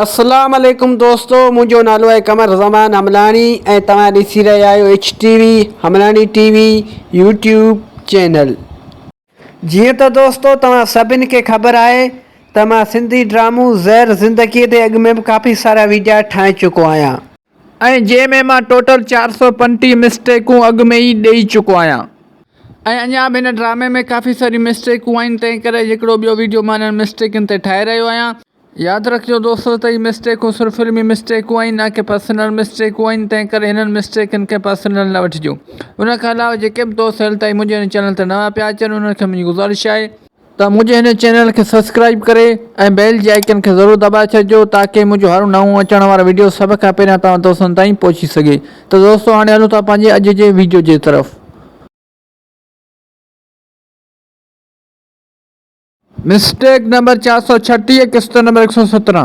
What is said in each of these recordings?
اسلام عليڪم دوستو منهنجو نالو آهي قمر زمان حملاڻي ۽ توهان ڏسي رهيا آهيو H T V Hamlani T V YouTube channel. جيئن ته دوستو توهان سڀن کي خبر آهي ته مان سنڌي ڊرامو زهر زندگي تي اڳ ۾ به ڪافي سارا ويڊيا ٺاهي چڪو آهيان. ۽ جنهن ۾ مان ٽوٽل 435 مسٽيڪون اڳ ۾ ئي ڏئي چڪو آهيان. ۽ اڃا به هن ڊرامي ۾ ڪافي ساريون مسٽيڪون آهن تنهن ڪري هڪڙو ٻيو ويڊيو مان انهن مسٽيڪن تي ٺاهي رهيو آهيان. ياد رکجو دوستو ته هي مسٽيڪون صرف فلمي مسٽيڪون آهن نه ڪي پرسنل مسٽيڪون آهن تنهن ڪري هنن مسٽيڪن کي پرسنل نه وٺجو ان کان علاوه جيڪي به دوست هيل تائين منهنجي هن چينل تي نوان پيا اچن انهن کي منهنجي گذارش آهي ته منهنجي هن چينل کي سبسڪرائب ڪري ۽ بيل جي آئيڪن کي ضرور دٻائي ڇڏجو تاڪي منهنجو هر نئون اچڻ وارو ويڊيو سڀ کان پهريان توهان دوستن تائين پهچي سگهي ته دوستو هاڻي هلون ٿا پنهنجي اڄ جي ويڊيو جي طرف. مسٽيڪ نمبر 436 قسط نمبر 117.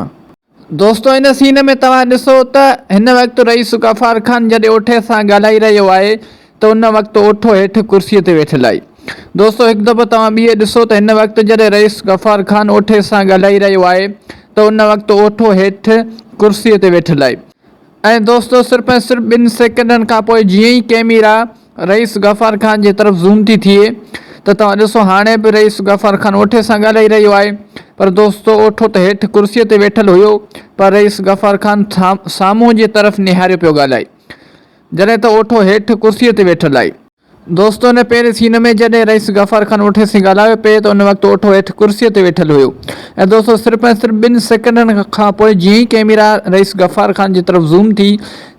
دوستو هن سين ۾ توهان ڏسو ته هن وقت رئيس غفار خان جڏهن اوٺي سان ڳالهائي رهيو آهي ته ان وقت اوٺو هيٺ ڪرسي تي ويٺل آهي. دوستو هڪ دفعو توهان ٻيهر ڏسو ته هن وقت جڏهن رئيس غفار خان اوٺي سان ڳالهائي رهيو آهي ته ان وقت اوٺو هيٺ ڪرسي تي ويٺل آهي ۽ دوستو صرف ۽ صرف ٻن سيڪنڊن کانپوء جيئن ئي ڪيميرا رئيس غفار خان جي طرف زوم ٿي ٿئي ته توهان ڏسو هاڻي به رئيس غفار خان اوٺي سان ڳالهائي رهيو آهي پر دوستو اوٺو ته هيٺ ڪرسيء تي ويٺل هيو پر رئيس غفار خان سامهون جي طرف نهاريو پيو ڳالهائي جڏهن ته اوٺو هيٺ ڪرسيء تي ويٺل آهي. دوستو ان پهرين سين ۾ جڏهن رئيس غفار خان اوٺي سين ڳالهايو پئي ته ان وقت اوٺو هيٺ ڪرسيء تي ويٺل هيو ۽ دوستو صرف ۽ صرف ٻن سيڪنڊن کان پوء جيئن ئي ڪئميرا رئيس غفار خان جي طرف زوم ٿي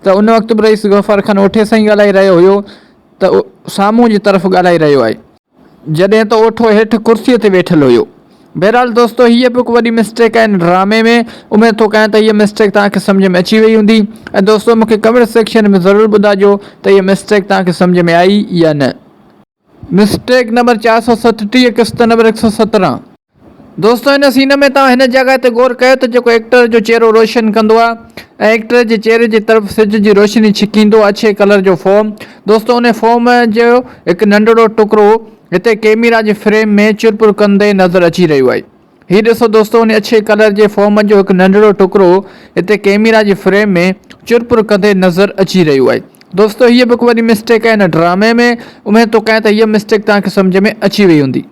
ته ان وقت به رئيس غفار خان اوٺي سان ئي ڳالهائي رهيو هيو ته سامهون جي طرف ڳالهائي رهيو آهي. جڏهن ته اوٺو هيٺ ڪرسيء تي ويٺل هيو. بهرحال دوستو هيء به هڪ وڏي مسٽيڪ آهي هن ڊرامي ۾. اميد ٿو ڪيان ته هيء مسٽيڪ توهان کي سمجهه ۾ اچي وئي هوندي ۽ دوستو مون کي ڪمينٽ سيڪشن ۾ ضرور ٻڌائجو ته هيء مسٽيڪ توهان کي سمجهه ۾ آئي يا نه. مسٽيڪ نمبر 437 قسط نمبر 117. دوستو هن سين ۾ توهان هن جڳهه تي غور ڪيو ته جيڪو ايڪٽر جو چهرو روشن ڪندو آهي ۽ ايڪٽر جي چهري جي طرف سج جي روشني ڇڪيندو اڇي ڪلر جو فوم دوستو ان فوم جو هڪ ننڍڙو ٽڪرو هتي ڪيميرا جي فريم ۾ چرپر ڪندي نظر اچي رهيو آهي. هي ڏسو دوستو ان اڇي ڪلر جي فوم جو هڪ ننڍڙو ٽڪرو هتي ڪيميرا جي فريم ۾ چرپر ڪندي نظر اچي رهيو آهي. دوستو هيء به هڪ وڏي مسٽيڪ آهي هن ڊرامي ۾ اميد ٿو ڪيان ته هيء مسٽيڪ توهان کي سمجهه ۾ اچي وئي هوندي.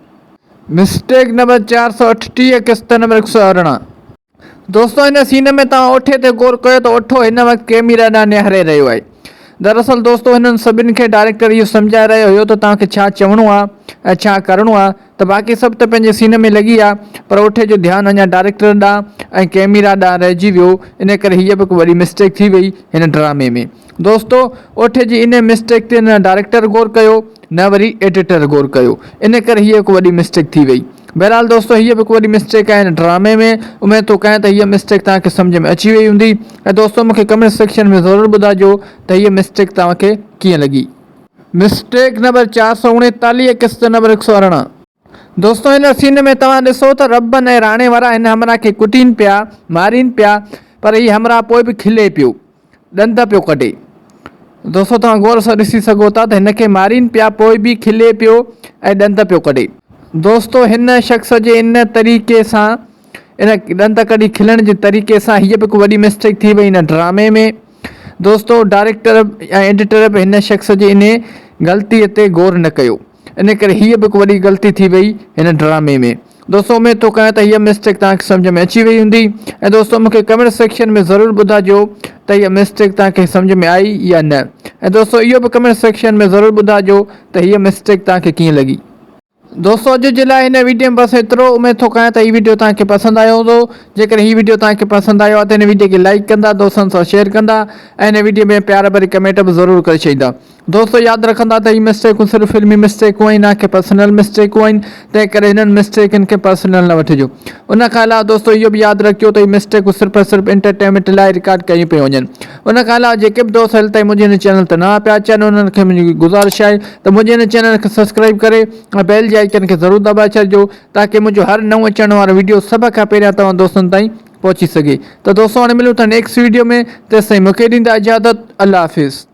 مسٽيڪ نمبر 438 قسط نمبر 118. دوستو هن سين ۾ توهان اوٺي تي غور ڪيو ته اوٺو هن وقت ڪيميرا ڏانهن نهاري رهيو آهي. دراصل دوستو هنن سڀن کي ڊائريڪٽر اهو سمجهائي رهيو هيو ته توهان کي ڇا چوڻو آهي ۽ ڇا ڪرڻو آهي ته باقي سڀ ته پنهنجي سين ۾ لڳي ويا پر اوٺي جو ڌيان اڃا ڊائريڪٽر ڏانهن ۽ ڪئميرا ڏانهن رهجي ويو ان ڪري هيء به هڪ وڏي مسٽيڪ ٿي وئي هن ڊرامي ۾ دوستو اوٺي جي ان مسٽيڪ تي نه ڊائريڪٽر غور ڪيو نه وري ايڊيٽر غور ڪيو ان ڪري هيء هڪ وڏي مسٽيڪ ٿي وئي بهرحال دوستو هيء به هڪ وڏي مسٽيڪ آهي هن ڊرامي ۾ اميد ٿو ڪيان ته هيء مسٽيڪ توهان کي سمجهه ۾ اچي وئي هوندي ۽ دوستو مون کي ڪمينٽ سيڪشن ۾ ضرور ٻڌائجو ته هيء مسٽيڪ توهان کي ڪيئن لڳي. مسٽيڪ نمبر 439 قسط نمبر 118. دوستو هن سين ۾ توهان ڏسو ته ربن ۽ راڻي وارا هن همراهه کي ڪٽين پيا مارين پيا پر هي همراهه پوء به کلي پيو ڏند پيو ڪڍي. دوستو توهان غور سان ڏسي سگهو ٿا ته هن کي مارين پيا پوء به کلي پيو ۽ ڏند پيو ڪڍي. دوستو هن شخص جي ان طريقي سان ان ڏند ڪڍي کلڻ جي طريقي سان هيء به هڪ وڏي مسٽيڪ ٿي وئي هن ڊرامي ۾. دوستو ڊائريڪٽر ۽ ايڊيٽر به هن شخص جي انهي غلطي تي غور نه ڪيو. ان ڪري هيء به هڪ وڏي غلطي ٿي وئي هن ڊرامي ۾. دوستو اميد ٿو ڪيان ته هيء مسٽيڪ توهان کي سمجهه ۾ اچي وئي هوندي ۽ دوستو مون کي ڪمينٽ سيڪشن ۾ ضرور ٻڌائجو ته هيء مسٽيڪ توهان کي سمجهه ۾ آئي يا نه ۽ دوستو اهو به ڪمينٽ سيڪشن ۾ ضرور ٻڌائجو ته هيء مسٽيڪ توهان کي ڪيئن لڳي. دوستو اڄ جي لاء هن ويڊيو ۾ بس ايترو اميد ٿو ڪيان ته هي ويڊيو توهان کي پسند آيو هوندو جيڪڏهن هي ويڊيو توهان کي پسند آيو آهي ته هن ويڊيو کي لائيڪ ڪندا دوستن سان شيئر ڪندا ۽ هن ويڊيو ۾ پيار ڀري ڪمينٽ به ضرور ڪري ڇڏيندا. دوستو ياد رکندا ته هي مسٽيڪون صرف فلمي مسٽيڪون آهن نه ڪي پرسنل مسٽيڪون آهن تنهن ڪري هنن مسٽيڪن کي پرسنل نه وٺجو ان کان علاوه دوستو اهو به ياد رکجو ته هي مسٽيڪون صرف ۽ صرف انٽرٽينمينٽ لاء رڪارڊ ڪيون پيون وڃن ان کان علاوه جيڪي به دوست هيل تائين منهنجي هن چينل تي نوان پيا اچن انهن کي منهنجي گذارش آهي ته منهنجي هن چينل کي سبسڪرائب ڪري ۽ بيل جي آئيڪن کي ضرور دٻائي ڇڏجو تاڪه منهنجو هر نئون اچڻ وارو ويڊيو سڀ کان پهريان توهان دوستن تائين پهچي سگهي ته دوستو هاڻي ملون ٿا نيڪسٽ ويڊيو ۾ تيستائين مونکي ڏيندا اجازت الله حافظ.